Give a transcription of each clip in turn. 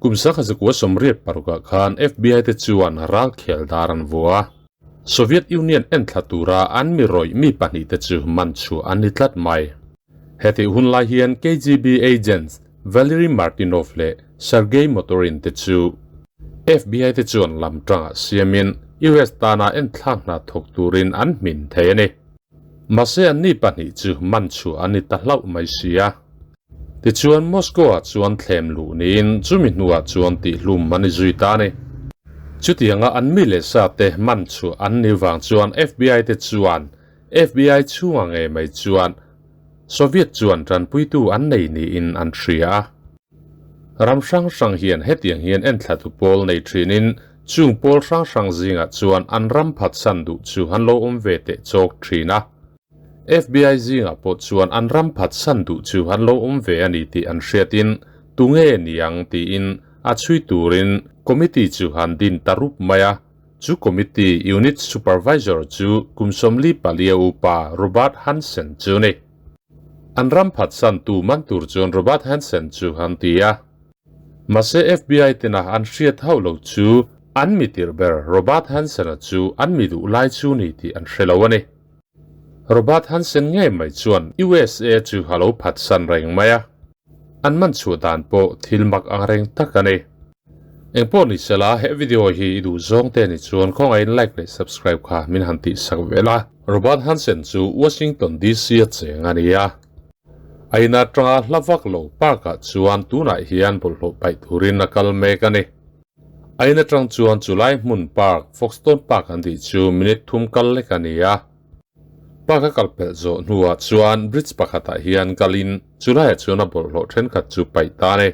Kum sangha zakua 86ah khan FBI te chuan ralkhel dar an vua a. Soviet Union enthla tura an mi rawih mi pahnihte chu man chhuah an ni tlat mai. Hetih hun lai hian KGB agents Valery Martinov leh Sergei Motorin te chu FBI te chuan lam tangah siamin US tana enthlak hna thawk turin an hmin thei a ni. Mahse anni pahnih chu man chhuah an ni ta hlauh mai si a. Tichuan Moscow-ah chuan thlem luh niin chumi hnuah chuan tihhlum an ni zui ta a ni. Chutianga an mi leh sa te man chhuah an ni vang chuan FBI te chuan FBI chhunga ngei mai chuan Soviet chuan tanpuitu an nei niin an hria a. Ram hrang hrang hian hetiang hian enthlatu pawl nei thinin chung pawl hrang hrang zingah chuan an ram phatsan duh chu an lo awm ve teh chawk thin a. FBI zingah pawh chuan an ram phatsan duh chu an lo awm ve a ni tih an hriatin tunge niang tiin a chhui turin committee chu han din ta rup mai a. Chu committee unit supervisor chu kum 44 upa Robert Hanssen chu ni. An ram phatsan tu man tur chuan Robert Hanssen chu han ti a. Mahse FBI tena an hriat hauh lo chu an mi tirh ber Robert Hanssen-a chu an mi duh lai chu ni tih an hre lo a ni. Robert Hanssen ngei mai chuan USA chu a lo phatsan reng mai a, an man chhuah dan pawh thil mak ang reng tak a ni. Engpawh ni sela, he video hi i duh zawng te ni chuan khawngaihin like leh subscribe kha min han tih sak vel a. Robert Hanssen chu Washington DC a cheng a ni a, a in atanga hla vak lo park ah chuan tunah hian bawlhhlawh paih turin a kal mek a ni. A in atang chuan chulai hmun park, Foxton Park an tih chu minute thum kal lek a ni a. Park a kal pelh zawh hnuah chuan bridge pakhatah hian kalin chulaiah chuan a bawlhhlawh thenkhat chu paih ta a ni.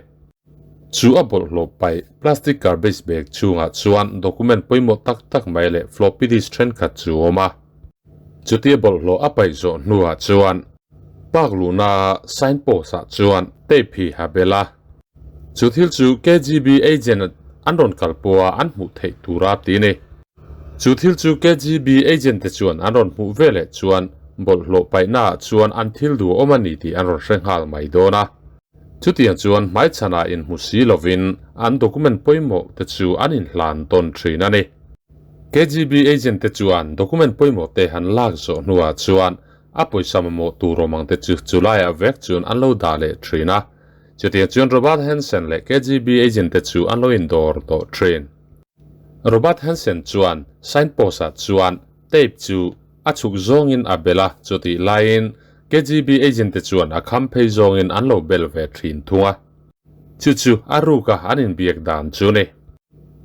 Chu a bawlhhlawh paih plastic garbage bag chhungah chuan document pawimawh tak tak mai leh floppy disk thenkhat chu a awm a. Chutia bawlhhlawh a paih zawh hnuah chuan park luhna signpost ah chuan tape hi a bel a. Chu thil chu KGB agent an rawn kal pawha an hmuh theih tura ti a ni. Chu thil chu KGB agent te chuan an rawn hmuh veleh chuan bawlhhlawh paihnaah chuan an thil duh awm a ni tih an rawn hre nghal mai dawn a. Chutiang chuan hmaichhanah inhmu si lovin an document pawimawh te chu an inhlan tawn thin a ni. KGB agent te chuan document pawimawh te han lak zawh hnuah chuan a pawisa mamawh tur awm ang te chu chulaiah vek chuan an lo dah leh thin a. Chutiang chuan Robert Hanssen leh KGB agent te chu an lo indawr tawh thin. Robert Hanssen chuan signpost-ah chuan tape chu a chhuk zawngin a bel a, chutih laiin KGB agent te chuan a kham phei zawngin an lo bel ve thin thung a. Chu chu a ruka an inbiak dan chu ni.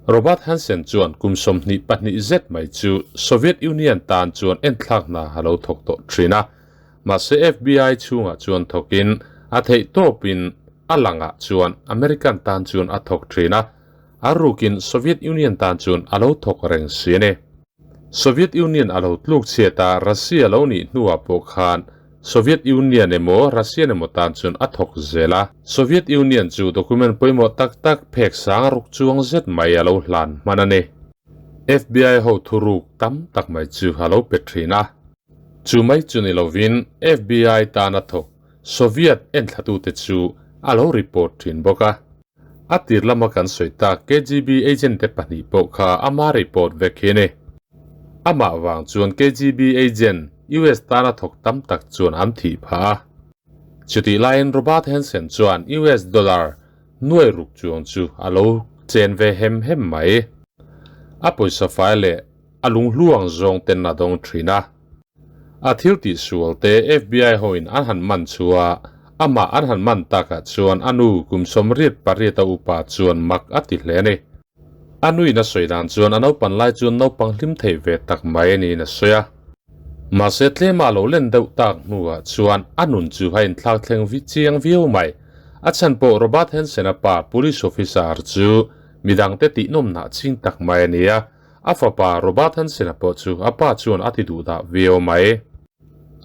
Robert Hanssen chuan kum 22 zet mai chu Soviet Union tan chuan enthlak hna a lo thawk tawh thin a. Mahse FBI chhungah chuan thawkin a theih tawpin a langah chuan American tan chuan a thawk thin a, a rukin Soviet Union tan chuan a lo thawk reng si a ni. Soviet Union a lo tluk chhiat a, Russia lo nih hnuah pawh khan Soviet Union emaw Russian emaw tan chuan a thawk zel a. Soviet Union chu document pawimawh tak tak phek sang ruk chuang zet mai a lo hlan hman a ni. FBI ho thuruk tam tak mai chu a lo pe thin a. Chu mai chu ni lovin FBI tana thawk Soviet enthlatute chu a lo report thin bawk a. A tir lama kan sawi tak KGB agent te pahnih pawh kha ama report vek hi a ni. Amah vang chuan KGB agent US tana thawk tam tak chuan an thih phah a. Chutih laiin Robert Hanssen chuan US dollar nuai ruk chuang chu a lo chen ve hem hem mai. A pawisa fai leh a lunghluang zawng ten a dawng thin a. A thil tih sual te FBI hoin an han man chu a, amah an han man takah chuan a nu kum 88 a upa chuan mak a ti hle a ni. A nuin a sawi dan chuan a naupan lai chuan naupang hlim thei ve tak mai a niin a sawi a. Mahse tlema a lo len deuh tak hnuah chuan a nun chu a inthlak thleng vi chiang viau mai. A chhan pawh Robert Hansen-a pa police officer chu midangte tihnawmnah ching tak mai a ni a. A fapa Robert Hansen-a pawh chu a pa chuan a ti duh dah viau mai.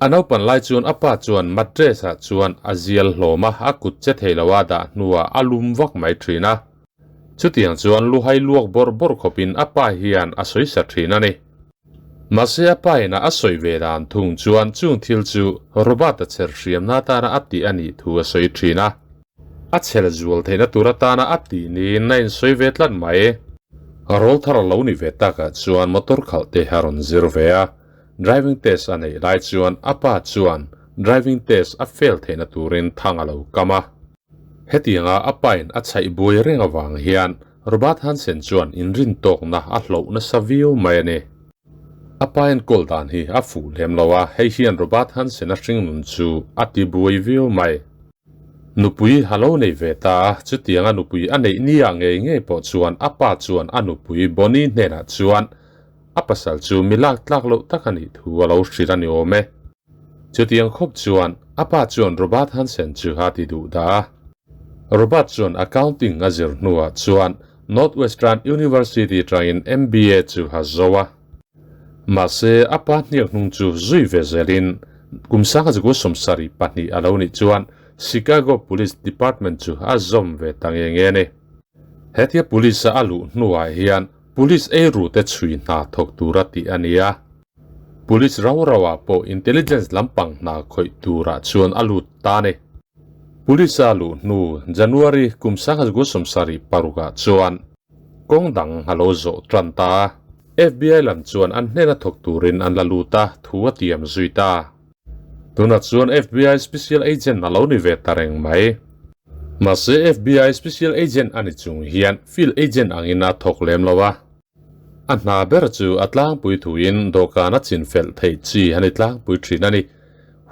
A naupan lai chuan a pa chuan mattress-ah chuan a zial hlawm a, a kut che thei lo a dah hnuah a lum vak mai thin a. Chutiang chuan luhai luak bawrh bawrh khawpin a pa hian a sawi sa thin a ni. Mahse a pa ina a sawi ve dan thung chuan chung thil chu Robert-a cher hriamna atana a tih a nih thu a sawi thin a. A chhel zual theihna tur atana a tih niin a insawi ve tlat mai. Rawl thar a lo ni ve takah chuan motor khalh te a rawn zir ve a, driving test a neih lai chuan a pa chuan driving test a fail theihna turin thang a lo kam a. Hetianga a pain a chhaih buai reng avang hian Robert Hansen chuan inrin tawkna a hloh nasa viau mai a ni. A pa enkawl dan hi a fuh lem lo a, hei hian Robert Hansen-a hringnun chu a ti buai viau mai. Nupui a lo nei ve ta a, chutianga nupui a neih nia ngei ngei pawh chuan a pa chuan a nupui Bonnie hnenah chuan a pasal chu mi lak tlak loh tak a nih thu a lo hrilh a ni awm e. Chutiang khawp chuan a pa chuan Robert Hansen chu a ti duh dah a. Robert chuan accounting a zir hnuah chuan Northwestern University tangin MBA chu a zo a. Mahse, a pa hniak hnung chu zui ve zelin kum sangha 72 a lo nih chuan Chicago Police Department chu a zawm ve ta nge nge a ni. Hetia police-a a luh hnuah hian police eirute chhui hna thawk tura tih a ni a. Police rau rauah pawh intelligence lampang hna khawih turah chuan a lut ta a ni. Police a luh hnu January kum 1976 ah chuan kawng dang a lo zawh tan ta a. FBI lam chuan an hnena thawk turin an la lut a, thu a tiam zui ta. Tunah chuan FBI Special Agent a lo ni ve ta reng mai. Mahse FBI Special Agent a ni chung hian Field Agent angin a thawk lem lo a. A hna ber chu a tlangpui thuin dawhkan a chinfelh theih chi a ni tlangpui thin a ni.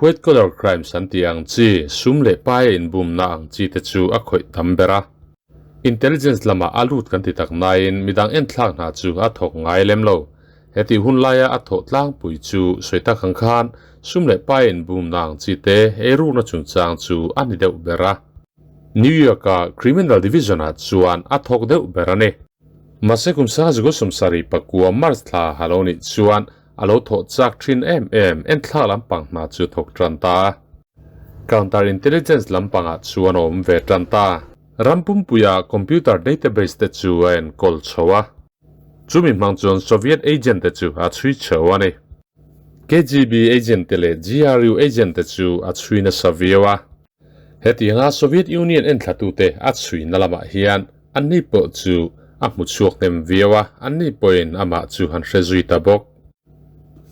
White collar crimes an tih ang chi, sum leh paia inbumna ang chi te chu a khawih tam ber a. Intelligence lamah a lut kan ti tak nain midang enthlak hna chu a thawk ngai lem lo. Hetih hun laia a thawh tlangpui chu sawi tak ang khan sum leh paia inbumna ang chi te eirukna chungchang chu a ni deuh ber a. New York-a Criminal Division-ah chuan a thawk deuh ber a ni. Mahse kum 1979 March thla a lo nih chuan a lo thawh chak thin em em enthlak lampang hna chu thawk tan ta a. Counter intelligence lampangah chuan a awm ve tan ta. Ram pumpuia computer database te chu a enkawl chho a. Chumi hmang chuan Soviet agent te chu a chhui chho a ni. KGB agent te leh GRU agent te chu a chhui nasa viau a. Hetianga Soviet Union enthlatute a chhuina lamah hian anni pawh chu a hmu chhuak hnem viau a, anni pawhin amah chu han hre zui ta bawk.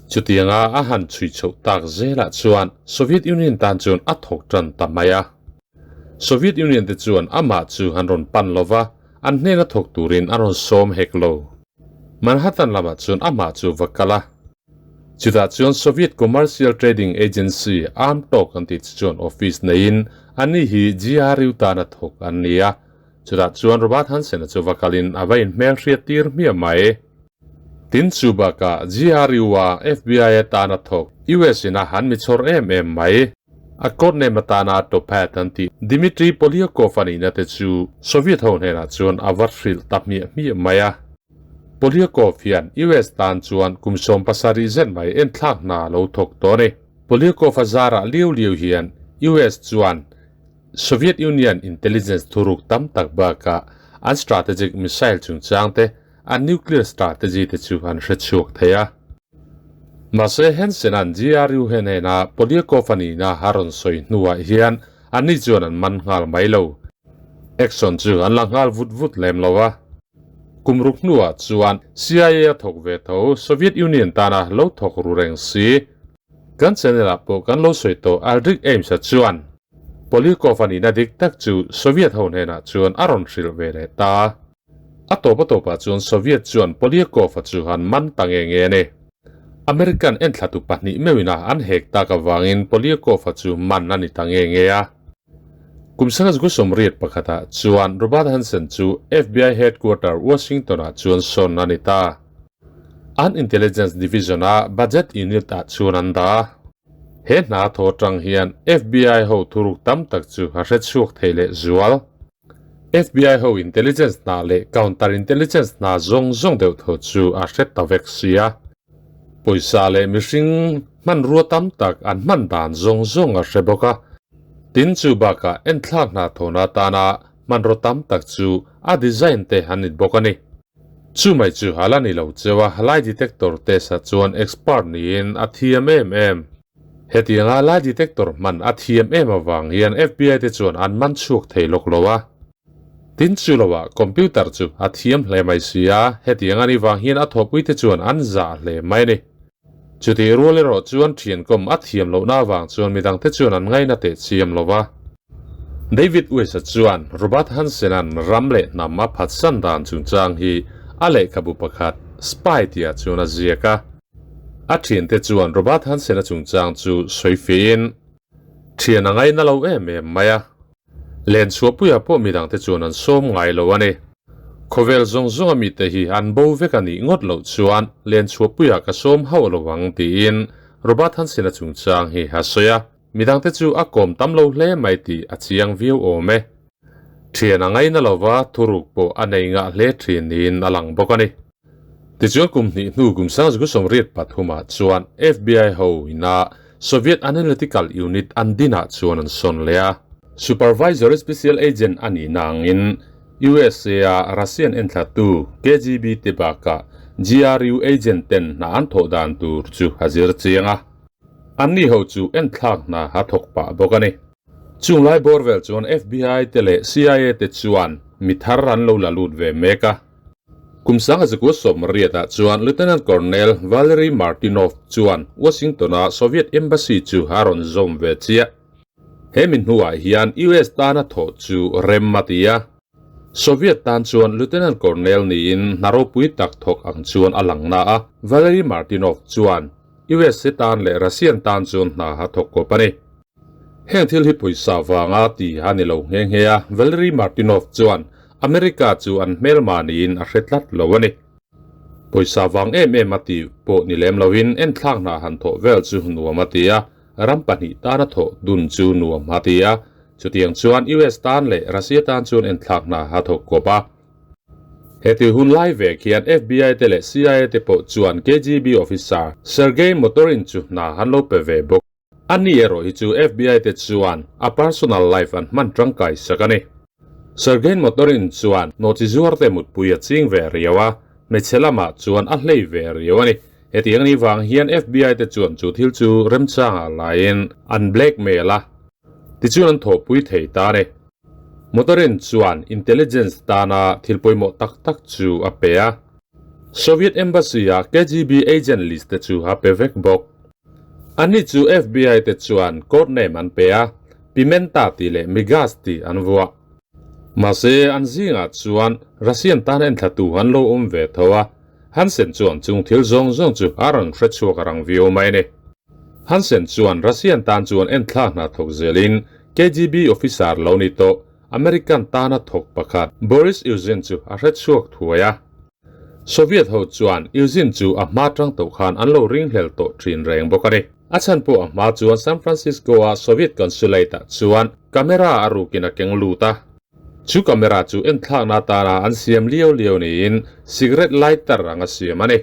Chutianga a han chhui chhoh tak zelah chuan Soviet Union tan chuan a thawk tan ta mai a. Soviet Union te chuan amah chu an rawn pan lo va, an hnena thawk turin an rawn sawm hek lo. Manhattan lamah chuan amah chu va kal a. Chutah chuan Soviet Commercial Trading Agency arm tawk an tih chu chuan office neiin ani hi GRU tana thawk an ni a. Chutah chuan Robert Hansen-a chu va kalin a va inhmelhriat tir hmiah mai. Tin chu bakah GRU-a FBI-a tana thawk US in a han mi chhawr em em mai. A court name atana Tophat an tih Dmitry Polyakov a nihna te chu Soviet ho hnenah chuan a va hrilh ta hmiah hmiah mai a. Polyakov hian US tan chuan kum 17 zet mai enthlak hna a lo thawk tawh a ni. Polyakov a zarah liau liau hian US chuan Soviet Union intelligence thuruk tam tak bakah an strategic missile chungchang te, an nuclear strategy te chu an hre chhuak thei a. Mahse Hansen-a'n GRU hnena Polyakov a nihna a rawn sawi hnuah hian anni chuan an man nghal mai lo. Action chu an la nghal vut vut lem lo a. Kum ruk hnuah chuan CIA a thawk ve tho, Soviet Union tana lo thawk ru reng si. Kan channel ah pawh kan lo sawi tawh Aldrich Ames-a chuan Polyakov a nihna dik tak chu Soviet ho hnenah chuan a rawn hrilh ve leh ta. A tawp a tawpah chuan Soviet chuan Polyakov-a chu an man ta nge nge a ni. American enthlatu pahnih meuhin a an hek tak avangin Polyakov-a chu man a ni ta nge nge a. Kum 1981 ah chuan Robert Hanssen chu FBI headquarter Washington ah chuan sawn a ni ta. An Intelligence Division a Budget Unit ah chuan an dah a. He hna thaw atang hian FBI ho thuruk tam tak chu a hre chhuak thei leh zual. FBI ho intelligence hna leh counter intelligence hna zawng zawng deuh thaw chu a hre ta vek sia. Pawisa leh mihring hmanrua tam tak an hman dan zawng zawng a hre bawk a. Tin chu bakah enthlak hna thawhna atana hmanraw tam tak chu a design te an nit bawk a ni. Chu mai chu a la ni lo cheu a, lie detector test ah chuan expert niin a thiam em em. Hetianga lie detector hman a thiam em avang hian FBI te chuan an man chhuak thei lawk lo a. Tin chu loah computer chu a thiam hle mai si a, hetiang a nih vang hian a thawhpui te chuan an zah hle mai a ni. Chutih rual erawh chuan thiankawm a thiam lohna avang chuan midang te chuan an ngaina teh chiam lo va. David West-a chuan Robert Hansen-a'n ram leh hnam a phatsan dan chungchang hi a lehkhabu pakhat Spy tihah chuan a ziak a. A thiante chuan Robert Hansen-a chungchang chu sawi fein thian a ngaina lo em em mai a. Len chhuahpuiah pawh midangte chuan an sawm ngai lo a ni. Khawvel zawng zawnga mite hi an bo vek a nih ngawt loh chuan len chhuahpuiah ka sawm hauh lo ang tiin Robert Hansen-a chungchang hi a sawi a. Midangte chu a kawm tam lo hle mai tih a chiang viau awm e. Thian a ngaina lova thuruk pawh a nei ngah hle thin niin a lang bawk a ni. Tichuan kum hnih hnu kum sangzuk sawmriat pathumah chuan FBI ho ina Soviet Analytical Unit an dinah chuan an sawn leh a. Supervisory Special Agent a nihna angin USA-a Russian enthlatu KGB te bakah GRU agent ten hna an thawh dan tur chu a zir chiang a. Anni ho chu enthlak hna a thawk pah bawk a ni. Chung lai bawr vel chuan FBI te leh CIA te chuan mi thar an lo la lut ve mek a. Kum sanga zakua sawmriatah chuan Lieutenant Colonel Valery Martinov chuan Washington-a Soviet Embassy chu a rawn zawm ve chiah. He mi hnuah hian US tana thawh chu rem a ti a. Soviet tan chuan Lieutenant Colonel niin hna ropui tak thawk ang chuan a lang na a, Valery Martinov chuan USA tan leh Russian tan chuan hna a thawk kawp a ni. Heng thil hi pawisa vanga ti a ni lo nghe nghe a, Valery Martinov chuan America chu an hmelma niin a hre tlat lo a ni. Pawisa vang em em a ti pawh ni lem loin enthlak hna han thawh vel chu nuam a ti a, ram pahnih tana thawh dun chu nuam a ti a, chutiang chuan US tan leh Russia tan chuan enthlak hna a thawk kawp a. Heti hun lai vek hian FBI te leh CIA te pawh chuan KGB officer Sergei Motorin chu hna an lo pe ve bawk. A ni erawh hi chu FBI te chuan a personal life an hman tangkai sak a ni. Sergei Motorin chuan nawhchi zuarte mutpui a ching ve riau a, hmeichhe lamah chuan a hlei ve riau a ni. Hetiang ni vang hian FBI te chuan chu thil chu remchangah laiin an blackmail a, tichuan an thawhpui thei ta a ni. Motorin chuan intelligence tana thil pawimawh tak tak chu a pe a. Soviet Embassy-a KGB agent list te chu a pe vek bawk. Anni chu FBI te chuan code name an pe a, Pimenta tih leh Migas tih an vuah. Mahse, an zingah chuan Russian tan enthlatu an lo awm ve tho a, Hansen chuan chung thil zawng zawng chu a rawn hre chhuak rang viau mai a ni. Hansen chuan Russian tan chuan enthla hna thawk zelin KGB officer lo ni tawh American tana thawk pakhat Boris Yuzhin chu a hre chhuak thuai a. Soviet ho chuan Yuzhin chu a hma tang tawh khan an lo ringhlel tawh thin reng bawk a ni. A chhan pawh a hma chuan San Francisco-a Soviet Consulate-ah chuan camera a rukin a keng lut a. Chu camera chu enthlakna atana an siam liau liau niin cigarette lighter anga siam a ni.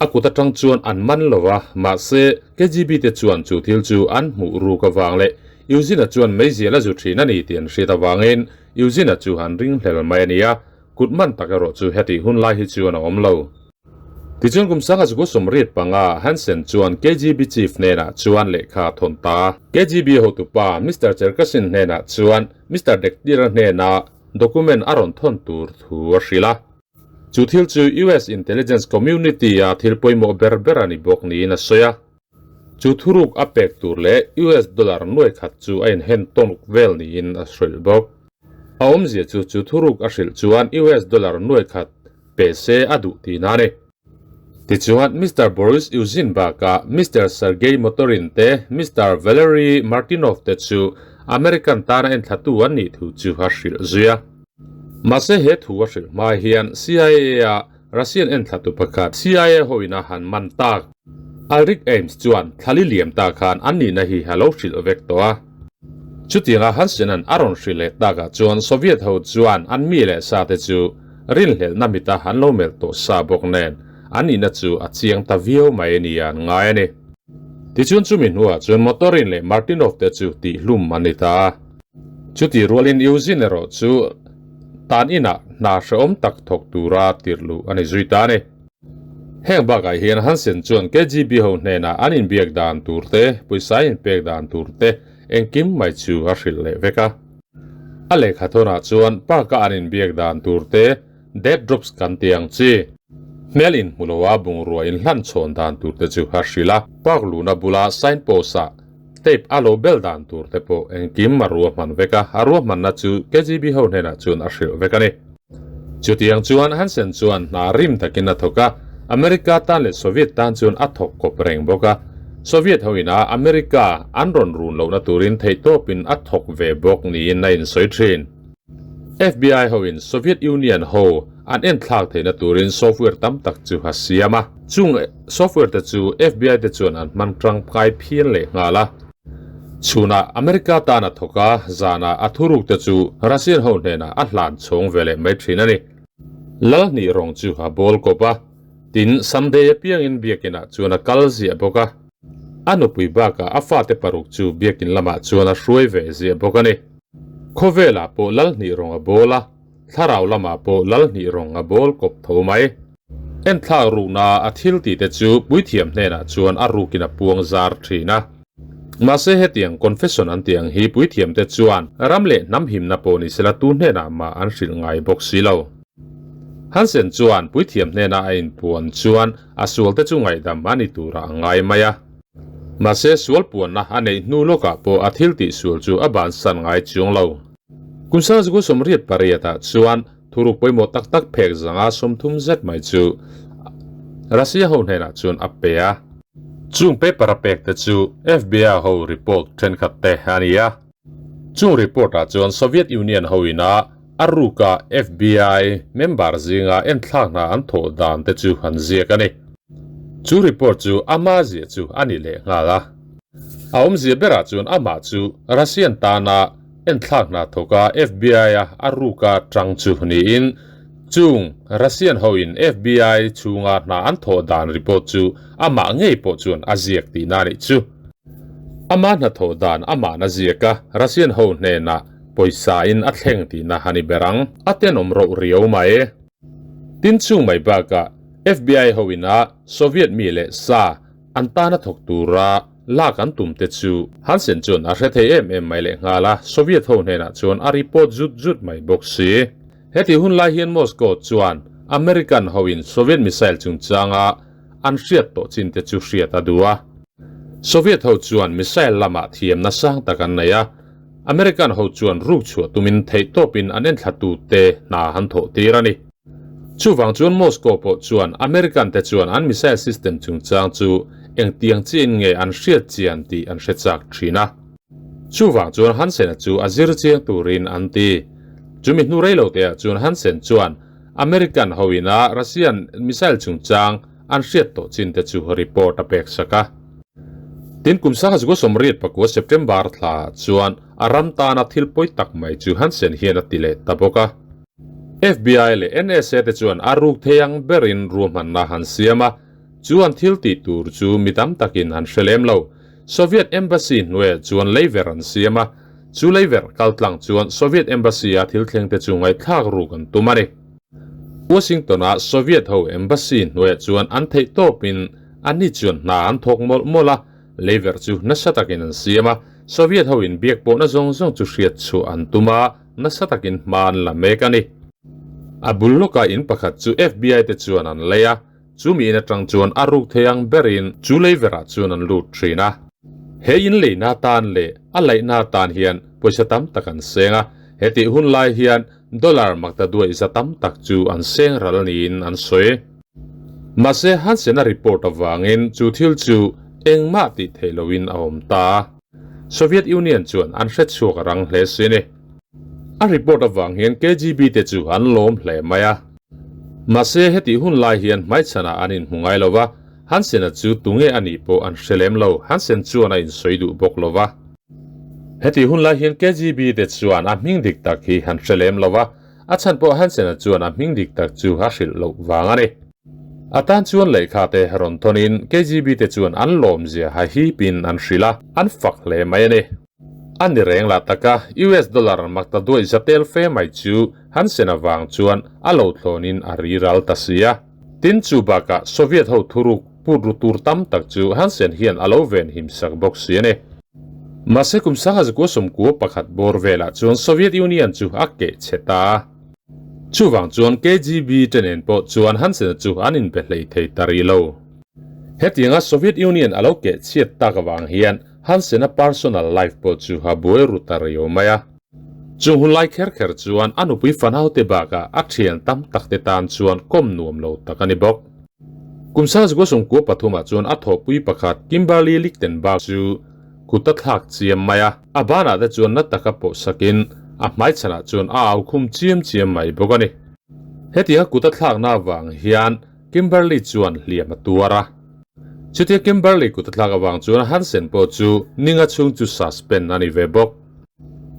A kut atang chuan an man lo a, mahse KGB te chuan chu thil chu an hmuh ruk avang leh Eugene-a chuan meizial a zu thin a ni tih an hriat avangin Eugene-a chu an ringhlel mai a ni a, kut man tak erawh chu hetih hun lai hi chuan a awm lo. Tichuan kum sanga zukua sawmriat panga Hansen chuan KGB chief hnenah chuan lehkha a thawn ta. KGB hotupa Mister Cherkashin hnenah chuan Mister Dektira hnena document a rawn thawn tur thu a hrilh a. Chu thil chu US intelligence community-a thil pawimawh ber ber a ni bawk niin a sawi a. Chu thuruk a pek tur leh US dollar nuai khat chu a inhen tawnk vel niin a hrilh bawk. A awmzia chu chu thuruk a hrilh chuan US dollar nuai khat pe se a duh tihna a ni. Tichuan, Mister Boris Yuzhin bakah Mister Sergei Motorin te Mister Valery Martinov te chu American tana enthlatu an nih thu chu a hrilh zui a. Mahse he thu a hrilh hma hian CIA-a Russian enthlatu pakhat CIA hoin a han man tak. Ulrich Ames chuan thlali liam ta khan an nihna hi a lo hrilh vek tawh a. Chutianga Hansen-a'n a rawn hrilh leh takah chuan Soviet ho chuan an mi leh sa te chu rinhlelhna mita an lo melh tawh sa bawk nen an nihna chu a chiang ta viau mai a ni an ngai a ni. Tichuan chumi hnuah chuan Motorin leh Martinov te chu tihhlum an ni ta a. Chuti rualin Eugene erawh chu tan inah hna hrehawm tak thawk tura tirh luh a ni zui ta a ni. Heng bakah hian Hansen chuan KGB ho hnenah an inbiak dan tur te, pawisa inpek dan tur te engkim mai chu a hrilh leh vek a. A lehkha thawnah chuan park-a an inbiak dan tur te, dead drops kan tih ang chi, hmel inhmu loa bungrua inhlan chhawn dan tur te chu a hrilh a. Park luhna bula signpost-ah tape a lo bel dan tur te pawh engkim a ruahman vek a, a ruahmanna chu KGB ho hnenah chuan a hrilh vek a ni. Chutiang chuan Hansen chuan hna rim takin a thawk a, America tan leh Soviet tan chuan a thawk kawp reng bawk a. Soviet ho ina America an rawn run lohna turin theihtawpin a thawk ve bawk niin a insawi thin. FBI hoin Soviet Union ho an enthlak theihna turin software tam tak chu a siam a. Chung software te chu FBI te chuan an hman tangkai phian leh nghal a. Chhunah America tan a thawk a, zanah a thuruk te chu Russian ho hnenah a hlan chhawng ve leh mai thin a ni. Lal hnih rawng chu a bawl kawp a, tin Sunday apiangin biakinah chuan a kal ziah bawk a. A nupui bakah a fate paruk chu biakin lamah chuan a hruai ve ziah bawk a ni. Khawvelah pawh lal hnih rawng a bawl a, thlarau lamah pawh lal hnih rawng a bawl kawp tho mai. Enthlak rukna a thil tih te chu puithiam hnenah chuan a rukin a puang zar thin a. Mahse hetiang confession an tih ang hi puithiam te chuan ram leh hnam himna pawh ni sela tu hnenah mah an hrilh ngai bawk si lo. Hansen chuan puithiam hnena a inpuan chuan a sual te chu ngaihdam a ni turah a ngai mai a. Mahse sual puanna a neih hnu lawkah pawh a thil tih sual chu a bansan ngai chuang lo. Kum 1988 ah chuan Thuruk pawimawh tak tak phek zanga 30 zet mai chu Russia ho hnenah chuan a pe a. Chung paper a pek te chu FBI ho report thenkhat te a ni a. Chung report ah chuan Soviet Union ho ina a ruka FBI member zinga enthlak hna an thawh dan te chu an ziak a ni. Chu report chu ama ziah chu a ni leh nghal a. A awmzia berah chuan amah chu Russian tana Enthlak hna thawka FBI-a a ruka tang chu niin, chung Russian hoin FBI chhunga hna an thawh dan report chu amah ngei pawh chuan a ziak tihna a nih chu. Ama hna thawh dan amahna ziak a, Russian ho hnenah pawisa in a thleng tihna a ni ber ang. A tenawm roh riau mai. Tin chung mai bakah FBI hoin a Soviet mi leh sa an tana thawk tura Lak an tum te chu Hansen chuan a hre thei em em mai leh nghal a, Soviet ho hnenah chuan a report zut zut mai bawk si. Heti hun lai hian Moscow chuan American hoin Soviet missile chungchanga an hriat tawh chin te chu hriat a duh a. Soviet ho chuan missile lamah thiamna sang tak an nei a, American ho chuan ruk chhuah tumin theihtawpin an enthla tute hna han thawh tir a ni. Chuvang chuan Moscow pawh chuan American te chuan an missile system chungchang chu engtiang chiin nge an hriat chian tih an hre chak thin a. Chuvang chuan Hansen-a chu a zir chiang turin an ti. Chumi hnu rei lo teah chuan Hansen chuan American hoin a Russian missile chungchang an hriat tawh chin te chu report a pek sak a. Tin kum 1984 September thla chuan a ram tana thil pawi tak mai chu Hansen hian a ti leh ta bawk a. FBI leh NSA te chuan a ruk thei ang berin ruahmanna han siam a, chu an thil tih tur chu mi tam takin an hre lem lo. Soviet Embassy hnuaiah chuan leiver an siam a, chu leiver kaltlang chuan Soviet Embassy-a thil thleng te chu ngaihthlak ruk an tum a ni. Washington-a Soviet ho Embassy hnuaiah chuan an theih tawpin anni chuan hna an thawk mawlh mawlh a, leiver chu nasa takin an siam a, Soviet ho inbiak pawhna zawng zawng chu hriat chhuah an tum a, nasa takin hma an la mek a ni. A bul lawkah in pakhat chu FBI te chuan an lei a, chumi in atang chuan a ruk thei ang berin chu leiverah chuan an lut thin a. He in leina atan leh a laihna atan hian pawisa tam tak an seng a, hetih hun lai hian dollar maktaduaih za tam tak chu an seng ral niin an sawi. Mahse Hansen-a report avangin chu thil chu engmah tih theih loin a awm ta a. Soviet Union chuan an hre chhuak a rang hle si a ni. A report avang hian KGB te chu an lawm hle mai a. Mahse hetih hun lai hian hmaichhanah an inhmu ngai lo va, Hansen-a chu tunge a nih pawh an hre lem lo, Hansen chuan a insawi duh bawk lo va. Hetih hun lai hian KGB te chuan a hming dik tak hi an hre lem lo va, a chhan pawh Hansen-a chuan a hming dik tak chu a hrilh loh vang a ni. A tan chuan lehkha te rawn thawnin KGB te chuan an lawmzia ha hipin an hrilh a, an fak hle mai a ni. A ni reng lah taka US dollar makta duaih za tel fe mai chu Hansen-a vang chuan a lo thlawnin a ri ral ta si a. Tin, chu bakah Soviet ho thuruk put ru tur tam tak chu Hansen hian a lo ven him sak bawk si a ni. Mahse kum sangha zakua sawmkua pakhat bawr velah chuan Soviet Union chu a keh chhe ta a. Chuvang chuan KGB te nen pawh chuan Hansen-a chu an inbe hlei thei ta rih lo. Hetianga Soviet Union a lo keh chhiat tak avang hian Hansen-a personal life pawh chu a buai ru ta riau mai a. Chung hun lai kher kher chuan a nupui fanaute bakah a thian tam tak te tan chuan kawm nuam lo tak a ni bawk. Kum sangzukua sawmkua pathumah chuan a thawhpui pakhat Kimberly Lichtenberg chu kut a thlak chiam mai a, a banah te chuan na taka pawh sakin a hmaichhanah chuan a au khum chiam chiam mai bawk a ni. Hetianga kut a thlakna avang hian Kimberly chuan hliam a tuar a. Chutia Kimberly kut a thlak avang chuan Hansen pawh chu ninga chhung chu suspend a ni ve bawk.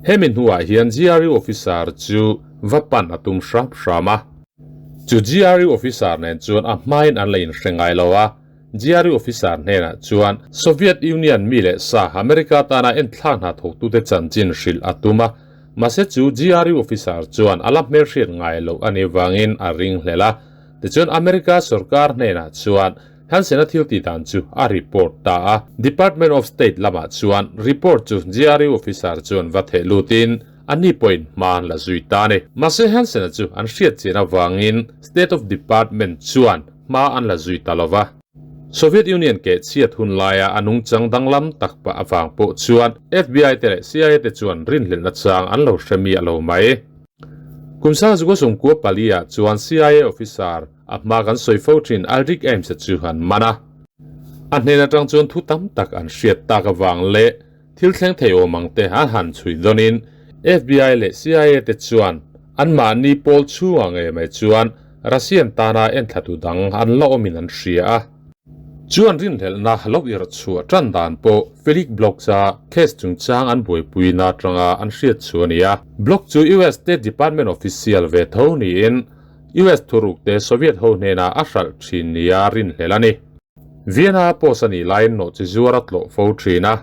Hemi hnuah hian GRU officer chu va pan a tum hram hram a. Chu GRU officer nen chuan a hmain an la inhre ngai lo a. GRU officer hnenah chuan Soviet Union mi leh sa America tana enthlak hna thawktute chanchin hrilh a tum a. Mahse chu GRU officer chuan a la hmelhriat ngai loh a nih vangin a ringhlel a. Tichuan America sorkar hnenah chuan Hansen-a thil tih dan chu a report ta a. Department of State lamah chuan report chu GRU officer chuan va theh lutin a ni pawhin hma an la zui ta a ni. Mahse Hansen-a chu an hriat chian avangin State of Department chuan hma an la zui ta lo va. Soviet Union keh chhiat hun laia a nungchang danglam tak pah avang pawh chuan FBI te leh CIA te chuan rinhlelhna chang an lo hre miah lo mai. Kum sangzukua sawmkua pali-ah chuan CIA officer a hma kan sawi fo thin Aldrich Ames-a chu an man a. A hnen atang chuan thu tam tak an hriat tak avang leh thil thleng thei awm ang te an han chhui dawnin FBI leh CIA te chuan anmahni pawl chhungah ngei mai chuan Russian tana enthlatu dang an la awmin an hria a. Chuan rinhlelhna lo irh chhuah tan dan pawh Felix Bloch-a case chungchang an buaipuina atanga an hriat chu a ni a. Bloch chu US State Department official ve tho niin US thurukte Soviet ho hnenah a hralh thin nia rinhlelh a ni. Vienna post a nih laiin nawhchi zuar a tlawh fo thin a.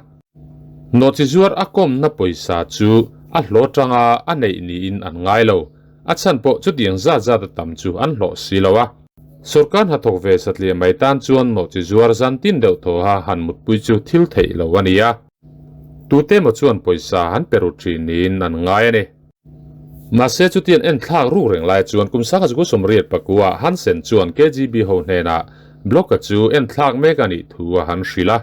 Nawhchi zuar a kawmna pawisa chu a hlawh atanga a neih niin an ngai lo. A chhan pawh chutiang zat zat a tam chu an hlawh si lo a. Sorkar hnathawk ve satliah mai tan chuan nawhchi zuar zan tin deuh thawha han mutpui chu thil theih lo a ni a. Tute emaw chuan pawisa han pe ru thin niin an ngai a ni. Mahse chutian en thlak ruk reng lai chuan kum sangha zukua sawmriat pakua Hansen chuan KGB ho hnenah Block-a chu en thlak mek a nih thu a han hrilh a.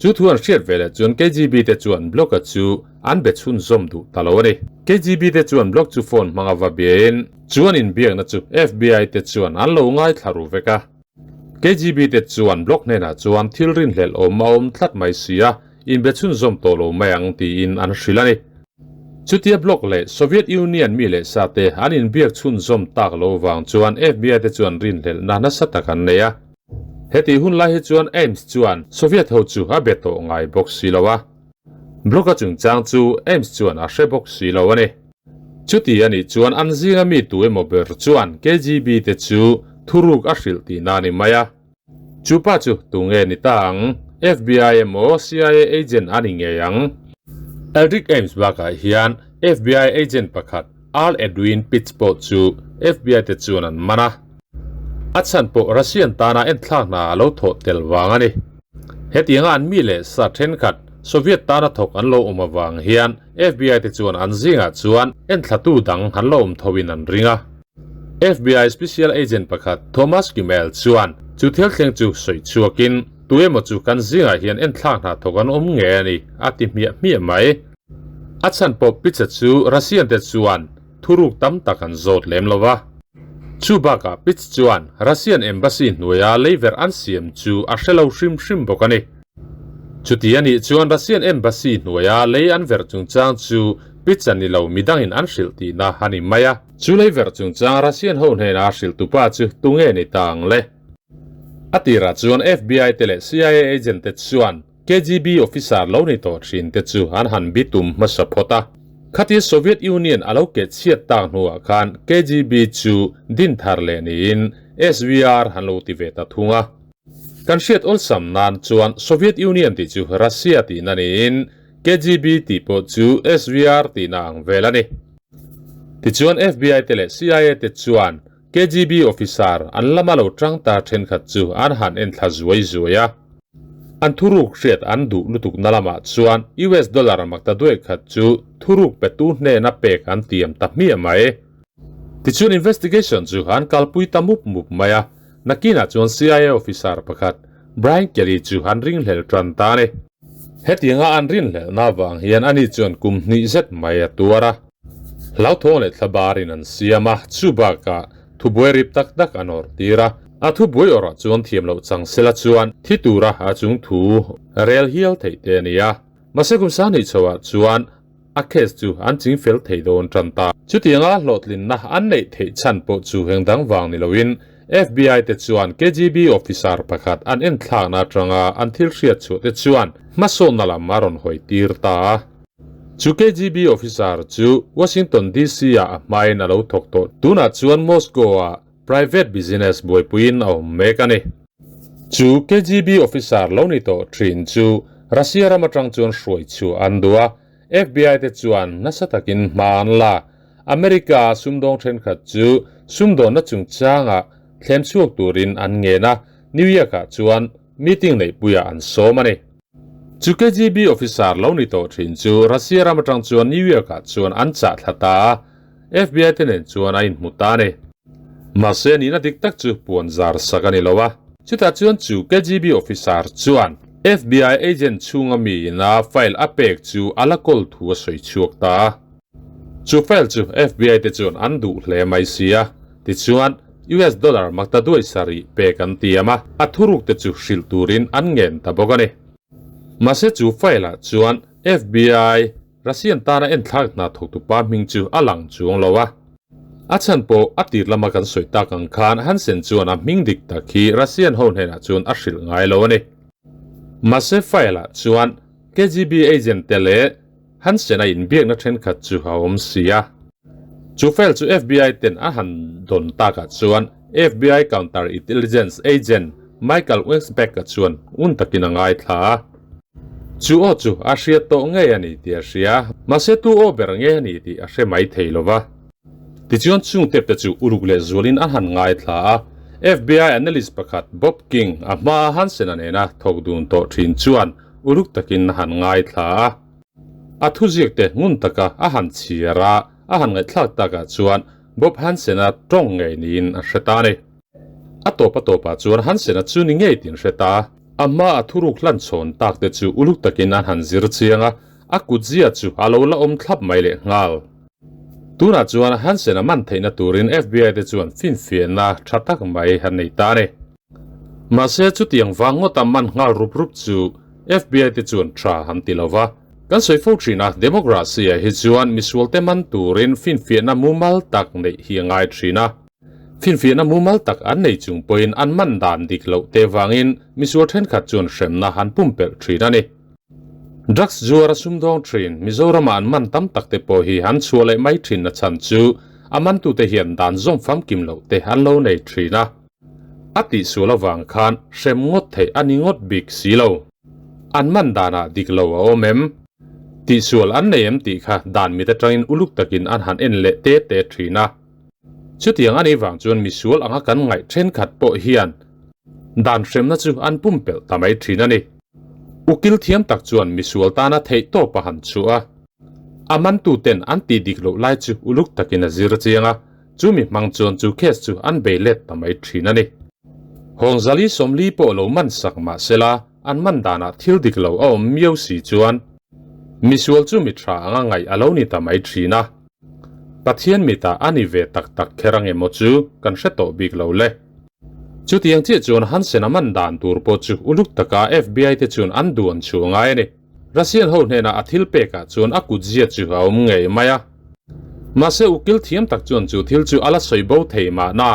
Chu thu an hriat veleh chuan KGB te chuan Block-a chu an be chhunzawm duh ta lo a ni. KGB te chuan Block chu phone hmanga va biain chu an inbiakna chu FBI te chuan an lo ngaithla ru vek a. KGB te chuan Block hnenah chuan thil rinhlelh awm a awm tlat mai si a, inbe chhunzawm tawh lo mai ang tiin an hrilh a ni. Chutia Block leh Soviet Union mi leh sa te an inbiak chhunzawm tak lo vang chuan FBI te chuan rinhlelhna nasa tak an nei a. Hetih hun lai hi chuan Ames chuan Soviet ho chu a be tawh ngai bawk si lo a. Block-a chungchang chu Ames chuan a hre bawk si lo a ni. Chuti a nih chuan an zinga mi tu emaw ber chuan KGB te chu thuruk a hrilh tihna a ni mai a. Chu pa chu tunge ni ta ang? FBI emaw CIA agent a ni ngei ang. Eldrick Ames bakah hian FBI agent pakhat Earl Edwin Pitts pawh chu FBI te chuan an man a. A chhan pawh Russian tana enthlak hna a lo thawh tel vang a ni. Hetianga an mi leh sa thenkhat Soviet tana thawk an lo awm avang hian FBI te chuan an zingah chuan enthlatu dang an la awm thoin an ring a. FBI Special Agent pakhat Thomas Kimmel chuan chu thil thleng chu sawi chhuakin, Tu emaw chu kan zingah hian enthlak hna thawk an awm nge a ni, a ti hmiah hmiah mai. A chhan pawh Pitsa chu Russian te chuan thuruk tam tak an zawt lem lo va. Chu bakah Pitts chuan Russian Embassy hnuaia leiverh an siam chu a hre lo hrim hrim bawk a ni. Chuti a nih chuan Russian Embassy hnuaia lei an verh chungchang chu Pitts a ni lo midangin an hrilh tihna a ni mai a. Chu leiverh chungchang Russian ho hnena hrilhtupa chu tunge ni ta ang le? A tirah chuan FBI te leh CIA agent te chuan KGB officer lo ni tawh thin te chu an han bitum hmasa phawt a. Khatia Soviet Union a lo keh chhiat tak hnuah khan KGB chu din thar leh niin SVR han lo ti ve ta thung a. Kan hriat awlsam nan chuan Soviet Union tih chu Russia tihna niin KGB tih pawh chu SVR tihna ang vel a ni. Tichuan FBI te leh CIA te chuan. KGB officer an lama lo tang ta thenkhat chu an han en thla zuai zuai a. An thuruk hriat an duh lutuk na lamah chuan US dollar makta duai khat chu thuruk petu hnena pek an tiam ta hmiah mai. Tichuan investigation chu an kalpui ta mup mup mai a, nakinah chuan CIA officer pakhat Brian Kelly chu an ringhlel tan ta a ni. Hetianga an rinhlelhna avang hian ani chuan kum hnih zet mai a tuar a. Hlauthawng leh thlabarin an siam a, chu bakah thubuai rip tak tak an awrh tir a. A thubuai awrhah chuan thiam loh chang sela chuan thi tura a chung thu rel hial theih te a ni a. Mahse kum sahnih chhoah chuan a case chu an ching fel thei dawn tan ta. Chutianga hlawhtlinna an neih theih chhan pawh chu heng dang vang ni loin FBI te chuan KGB officer pakhat an enthlakna atanga an thil hriat chhuah te chuan hmasawnna lam a rawn hawi tir ta a. Chu KGB officer chu Washington DC ah a hmain a lo thawk tawh. Tunah chuan Moscow ah private business buaipuiin a awm mek a ni. Chu KGB officer lo ni tawh thin chu Russia ram atang chuan hruai chhuah an duh a, FBI te chuan nasa takin hma an la. America a sumdawng thenkhat chu sumdawnna chungchangah thlem chhuak turin an ngen a, New York ah chuan meeting neihpuiah an sawm a ni. Chu KGB officer lo ni tawh thin chu Russia ram atang chuan New York ah chuan an chah thla ta a, FBI te nen chuan a inhmu ta a ni. Mahse nihna dik tak chu puan zar sak a ni lo a. Chutah chuan chu KGB officer chuan FBI agent chhunga mi ina file a pek chu a la kawl thu a sawi chhuak ta a. Chu file chu FBI te chuan an duh hle mai si a. Tichuan, US dollar makta duai sarih pek an tiam a, a thuruk te chu hrilh turin an ngen ta bawk a ni. Mahse chu file ah chuan FBI Russian tana enthlak hna thawktupa hming chu a lang chuang lo a. A chhan pawh a tir lama kan sawi tak ang khan Hansen chuan a hming dik tak hi Russian ho hnenah chuan a hrilh ngai lo a ni. Mahse file ah chuan KGB agent te leh Hansen a inbiakna thenkhat chu a awm si a. Chu file chu FBI ten a han dawn takah chuan FBI counter intelligence agent Michael Wengsbeck-a chuan un takin a ngaithla a. Chu aw chu a hriat tawh ngei a ni tih a hria, mahse tu aw ber nge a ni tih a hre mai thei lo va. Tichuan chung tep te chu uluk leh zualin a han ngaithla a, FBI analyst pakhat Bob King a hmaa Hansen-a nena thawk dun tawh thin chuan uluk takin a han ngaithla a. A thuziak te ngun taka a han chhiar a, a han ngaihthlak takah chuan Bob Hansen-a tawng ngei niin a hre ta a ni. A tawp a tawpah chuan Hansen-a chu ni ngei tih an hre ta. A hma a thuruk hlan chhawn tak te chu uluk takin an han zir chiang a, a kutzia chu a lo la awm thlap mai leh nghal. Tunah chuan Hansen-a man theihna turin FBI te chuan finfiahna tha tak mai an nei ta a ni. Mahse chutiang vang ngawta man nghal rup rup chu FBI te chuan tha han ti lo va. Kan sawi fo thin a, democracy-ah hi chuan misualte man turin finfiahna mumal tak neih hi a ngai thin a. Finfiahna mumal tak an nei chung pawhin an man dan dik loh te vangin misual thenkhat chuan hremna an pumpelh thin a ni. Drugs zuar a sumdawng thin Mizoramah an man tam tak te pawh hi an chhuah leh mai thin na chhan chu a mantute hian dan zawm famkim loh te an lo nei thin a. A tihsual avang khan hrem ngawt theih a ni ngawt bik si lo. An man danah dik lo a awm em? Tihsual an nei em tih kha dan mit atangin uluk takin an han en leh te te thin a. Chutiang a nih vang chuan misual anga kan ngaih thenkhat pawh hian dan hremna chu an pumpelh ta mai thin a ni. Ukil thiam tak chuan misual tana theih tawp a han chhuah a. A mantuten an tih dik loh lai chu uluk takin a zir chiang a, chumi hmang chuan chu case chu an bei let ta mai thin a ni. Hawngzali sawmli pawh lo man sak mah sela an man danah thil dik lo a awm miau si chuan misual chu mi tha anga ngaih a lo ni ta mai thin a. Pathian mitah a ni ve tak tak kher ang emaw chu kan hre tawh bik lo le. Chutiang chiah chuan Hansen a man dan tur pawh chu uluk taka FBI te chuan an duan chhuah ngai a ni. Russian ho hnenah a thil pekah chuan a kutzia chu a awm ngei mai a. Mahse ukil thiam tak chuan chu thil chu a la sawi bo thei mahna.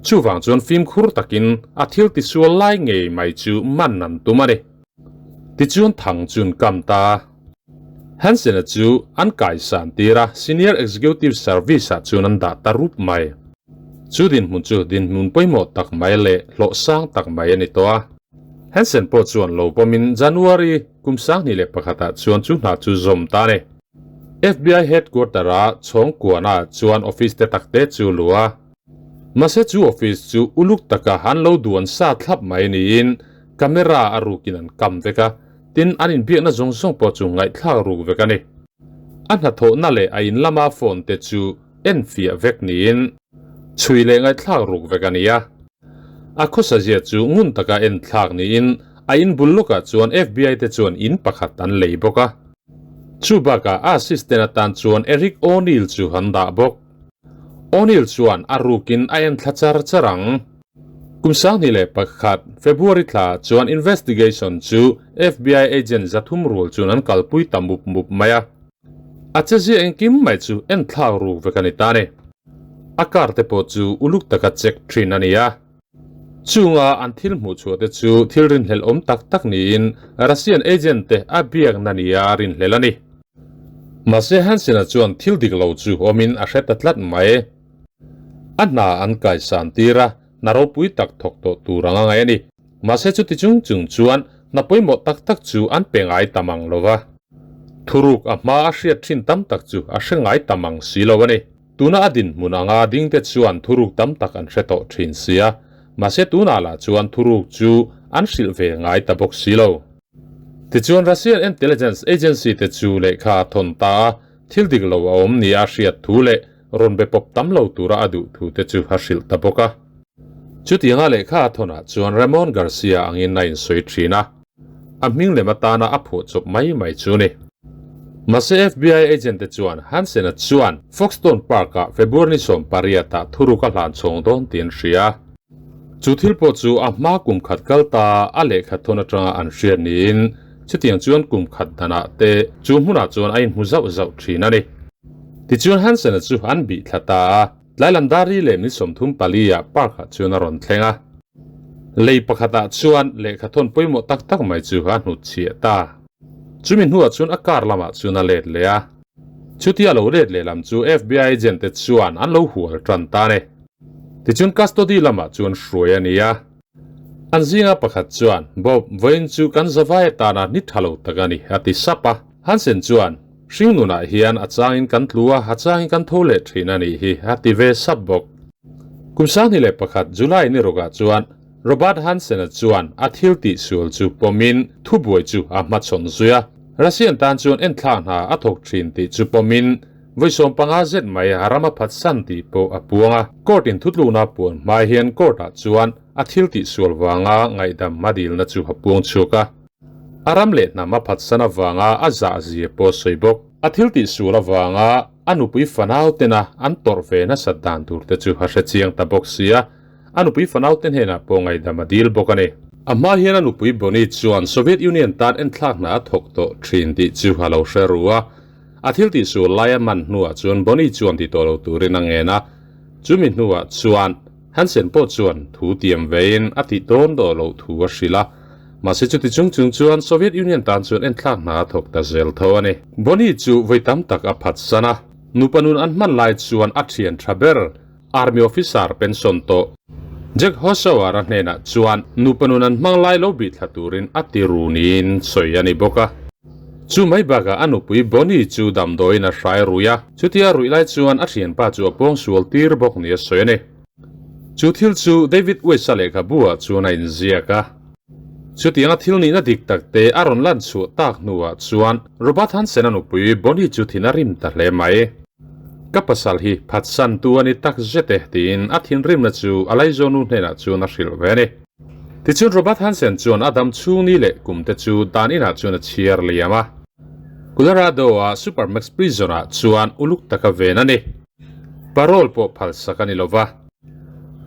Chuvang chuan fimkhur takin a thil tisual lai ngei mai chu man an tum a ni. Tichuan thang chun kam ta. Hansen-a chu an kaisan tir a, Senior Executive Service-ah chuan an dah ta rup mai. Chu dinhmun chu dinhmun pawimawh tak mai leh hlawh sang tak mai a ni tawh a. Hansen pawh chuan lo pawmin January kum 2001-ah chuan chu hna chu zawm ta a ni. FBI headquarter-a chhawng kuanah chuan office te takte chu luh a. Mahse chu office chu uluk taka an lo duan sa thlap mai niin camera a rukin an kam vek a, tin an inbiakna zawng zawng pawh chu ngaihthlak ruk vek a ni. A hnathawhna leh a in lama phone te chu enfiah vek niin chhui leh ngaihthlak ruk vek a ni a. A khawsa zia chu ngun taka enthlak niin a in bul lawkah chuan FBI te chuan in pakhat an lei bawk a. Chu bakah a assistant atan chuan Eric O'Neill chu an dah bawk. O'Neill chuan a rukin a enthla char char ang. Kum 2001 February thla chuan investigation chu FBI agent 300 rual chuan an kalpui ta mup mup mai a. A chezia engkim mai chu enthlak ruk vek a ni ta a ni. A car te pawh chu uluk taka check thin a ni a. Chunga an thil hmuh chhuah te chu thil rinhlelh awm tak tak niin Russian agent te a biakna nia rinhlelh a ni. Mahse Hansen-a chuan thil dik lo chu awmin a hre ta tlat mai. A hna an kaisan tir a, hna ropui tak thawk tawh tur anga ngaih a ni. Mahse chuti chung chung chuan hna pawimawh tak tak chu an pe ngai tam ang lo va. Thuruk a hma a hriat thin tam tak chu a hre ngai tam ang si lo a ni. Tuna a dinhmun anga dingte chuan thuruk tam tak an hre tawh thin sia, mahse tunah lah chuan thuruk chu an hrilh ve ngai ta bawk si lo. Tichuan Russian Intelligence Agency te chu lehkha a thawn ta a, thil dik lo a awm nia a hriat thu leh rawn be pawp tam lo tura a duh thu te chu a hrilh ta bawk a. Chutianga lehkha a thawnah chuan Ramon Garcia angin a insawi thin a. A hming lem atana a phuah chawp mai mai chu ni. Mahse FBI agent te chuan Hansen-a chuan Foxton Park-ah February ni 18 ah thuruk a hlan chhawng dawn tih an hria. Chu thil pawh chu a hma kum khat kal ta a lehkha thawn atanga an hriat niin chutiang chuan kum khat danah te chu hmunah chuan a inhmu zauh zauh thin a ni. Tichuan Hansen-a chu an bih thla ta a. Tlailam dari leh min 34 ah park ah chuan a rawn thleng a. Lei pakhatah chuan lehkha thawn pawimawh tak tak mai chu a hnut chhiah ta. Chumi hnuah chuan a car lamah chuan a let leh a. Chutia lo let leh lam chu FBI agent te chuan an lo hual tan ta a ni. Tichuan custody lamah chuan hruai a ni a. An zinga pakhat chuan, Bob, vawiin chu kan zavai atana ni tha lo tak a ni, a ti sap a. Hansen chuan, Hring nunah hian a changin kan tlu a, a changin kan tho leh thin a nih hi, a ti ve sap bawk. Kum 2001 July ni rawkah chuan Robert Hansen-a chuan a thil tih sual chu pawmin thubuai chu a hmachhawn zui a. Russian tan chuan enthlak hna a thawk thin tih chu pawmin vawi 15 zet mai a ram a phatsan tih pawh a puang a. Court-in thutlukna puan hma hian court-ah chuan a thil tih sual vanga ngaihdam a dilna chu a puang chhuak a. A ram leh hnam a phatsan avanga a zah zia pawh a sawi bawk. A thil tih sual avanga a nupui fanau tena an tawrh ve nasat dan tur te chu a hre chiang ta bawk sia, a nupui fanau te hnenah pawh ngaihdam a dil bawk a ni. A hma hian a nupui Bonnie chuan Soviet Union tan enthlak hna a thawk tawh thin tih chu a lo hre ru a. A thil tih sual lai a man hnuah chuan Bonnie chuan ti tawh lo turin a ngen a. Chumi hnuah chuan Hansen pawh chuan thu tiam vein a tih tawn dawh loh thu a hrilh a. Mahse chuti chung chung chuan Soviet Union tan chuan enthlak hna a thawk ta zel tho a ni. Bonnie chu vawi tam tak a phatsan a, nupa nun an hman lai chuan a thian tha ber Army officer pension tawh Jack Hoshauer-a hnenah chuan nupa nun an hmang lai lo bih thla turin a ti ru niin sawi a ni bawk a. Chu mai bakah a nupui Bonnie chu damdawiin a hrai rui a, chutia ruih lai chuan a thianpa chu a pawng sual tir bawk ni a sawi a ni. Chu thil chu David West-a lehkhabu-ah chuan a inziak a. Chutianga thil nihna dik tak te a rawn lan chhuah tak hnuah chuan Robert Hansen-a nupui Bonnie chu thin a rim ta hle mai. Ka pasal hi phatsan tu a ni tak zet e tiin a thinrimna chu a laizawnu hnenah chuan a hrilh ve a ni. Tichuan Robert Hansen chuan a dam chhung ni leh kum te chu dan inah chuan a chhiar liam a. Colorado-a Supermax Prison-ah chuan uluk taka ven a ni. Parole pawh phalsak a ni lo va.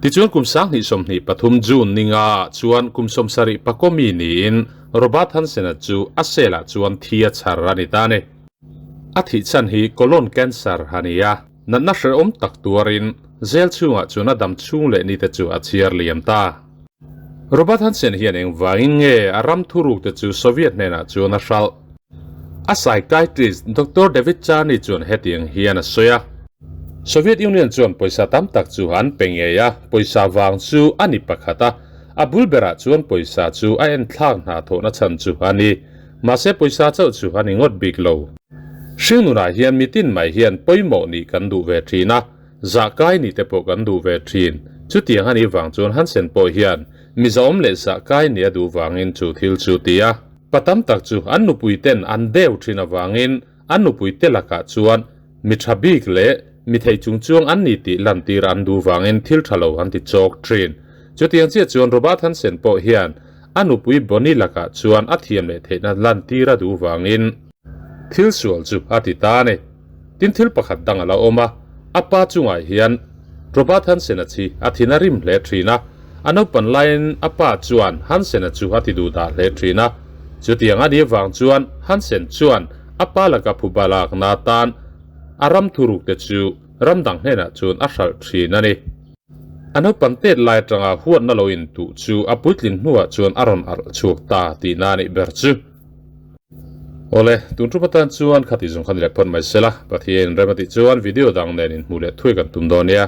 Tichuan kum 2023 June ni nga ah chuan kum 70 pakomi niin Robert Hansen-a chu a cell-ah chuan thi a chhar a ni ta a ni. A thih chhan hi colon cancer a ni a, natna hrehawm tak tuarin zel chhungah chuan a dam chhung leh ni te chu a chhiar liam ta. Robert Hansen hian engvangin nge a ram thuruk te chu Soviet hnenah chuan a hralh? A psychiatrist Doctor David Charney chuan hetiang hian a sawi a. Soviet Union chuan pawisa tam tak chu an pe ngei a, pawisa vang chu a ni pakhat a, a bul berah chuan pawisa chu a enthlak hna thawhna chhan chu a ni. Mahse pawisa chauh chu a ni ngawt bik lo. Hring nunah hian mitin mai hian pawimawh nih kan duh ve thin a, zahkai nih te pawh kan duh ve thin. Chutiang a nih vang chuan Hansen pawh hian Mizoawm leh sah kai nia duh vangin chu thil chu ti a. Pa tam tak chu an nupui ten an deu thin avangin an nupui te lakah chuan mi tha bik leh mi thei chung chuang an ni tih lantir an duh vangin thil tha lo an ti chawk thin. Chutiang chiah chuan Robert Hansen pawh hian a nupui Bonnie lakah chuan a thiam leh theihna lantir a duh vangin thil sual chu a ti ta a ni. Tin thil pakhat dang a la awm a, a pa chungah hian Robert Hansen-a chi a thin a rim hle thin a, a naupan laiin a pa chuan Hansen-a chu a ti duh dah hle thin a. Chutiang a nih avang chuan Hansen chuan a pa laka phuba lakna atan a ram thurukte chu ram dang hnenah chuan a hralh thin a ni. A naupan tet lai atanga huatna lo intuh chu a puitlin hnuah chuan a rawn alh chhuak ta tihna a nih ber chu. Awle, tun thu patan chuan khati zawng khan i leh phawt mai sela, Pathian rem a tih chuan video dang nen inhmuh leh thuai kan tum dawn nia.